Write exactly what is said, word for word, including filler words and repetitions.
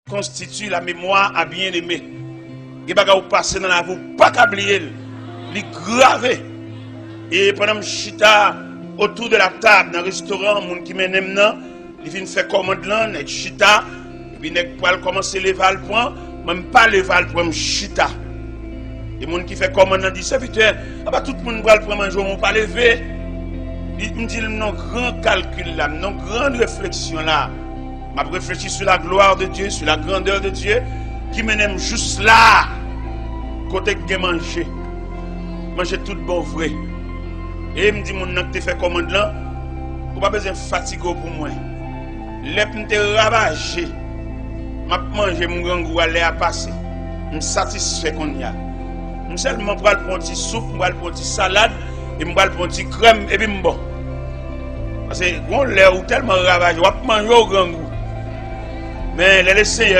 constitue la mémoire à bien-aimé. Gen bagay ou pase nan lavi, ou pa ka bliye l. Li grave. E pandan m chita autour de la table nan restoran, moun ki mennen m nan, li vin fè kòmand lan, nèg chita, epi nèg pral kòmanse leve al pran, mwen m pa leve al pran, m chita. E moun ki fè kòmand lan di, "Sèvitè, apa tout moun pral pran manje w, men w pa leve?" Li, m di l, "M nan gran kalkil la, m nan gran refleksyon la. M ap reflechi sur la gloire de Dieu, sur la grandeur de Dieu, ki mennen m jous la, kote k gen manje. Manje tout bon vre." E m di moun nan ki te fè kòmand lan, "Ou pa bezwen fatige w pou mwen. Lè m te ravaje, m ap manje, m grangou a, lè a pase. M satisfè kounye a. M sèlman pral pran yon ti soup, m pral pran yon ti salad, e m pral pran yon ti krèm, epi m bon." Paske gon lè ou tèlman ravaje, w ap manje, w grangou. Men lè le Seyè